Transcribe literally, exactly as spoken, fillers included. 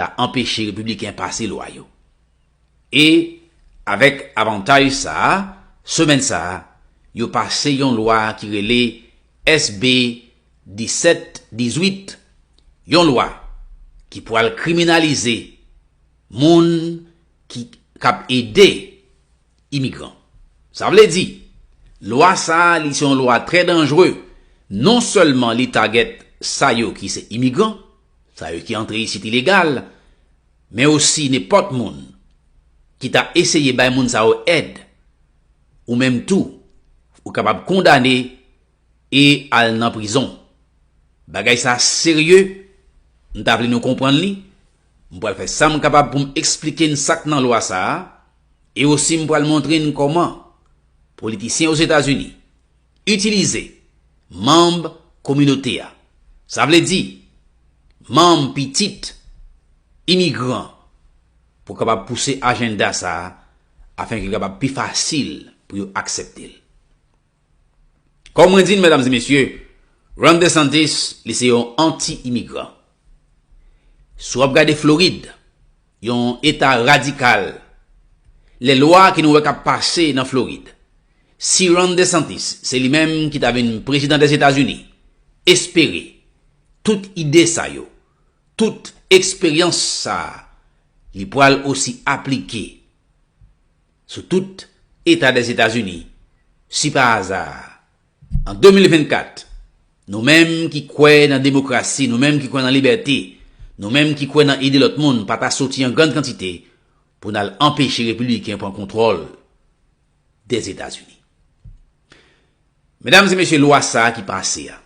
ta anpeche repibliken pase lwa yo. E avèk avantaj sa a, semèn sa a, yo pase yon lwa ki rele S B disèt dizuit, yon lwa ki pral kriminalize moun ki k ap ede imigran. Sa vle di, lwa sa a, li se yon lwa trè danjre. Non sèlman li tagèt sa yo ki se imigran, sa yo ki antre isit ilegal, men osi nenpòt moun ki ta eseye bay moun sa yo èd, ou menm tou, ou kapab kondane e al nan prizon. Bagay sa serye, m ta vle nou konprann li. M pral fè sa m kapab pou m eksplike n sa k nan lwa sa a, e osi m pral montre n kòman politisyen Ozetazini itilize manm kominote a. Sa vle di, manm pitit imigran pou kapab pouse ajanda sa a, afenke l kapab pi fasil pou yo aksepte l. Kòm mwen di n, medam e mesye, Ron DeSantis, li se yon anti-imigran. Si w ap gade Florid, yon eta radikal, lè lwa ke nou wè k ap pase nan Florid, si Ron DeSantis, se li menm ki ta vin prezidan Dèzetazini, espere tout ide sa yo, tout eksperyans sa a, li pral osi aplike sou tout eta Dèzetazini, si pa aza, an de mil vennkat, nou menm ki kwè nan demokrasi, nou menm ki kwè nan libète, nou menm ki kwè nan ede lòt moun, pa ta soti an grann kantite pou n al anpeche repibliken pran kontwòl Dèzetazini. Medam e mesye, lwa sa a ki pase a,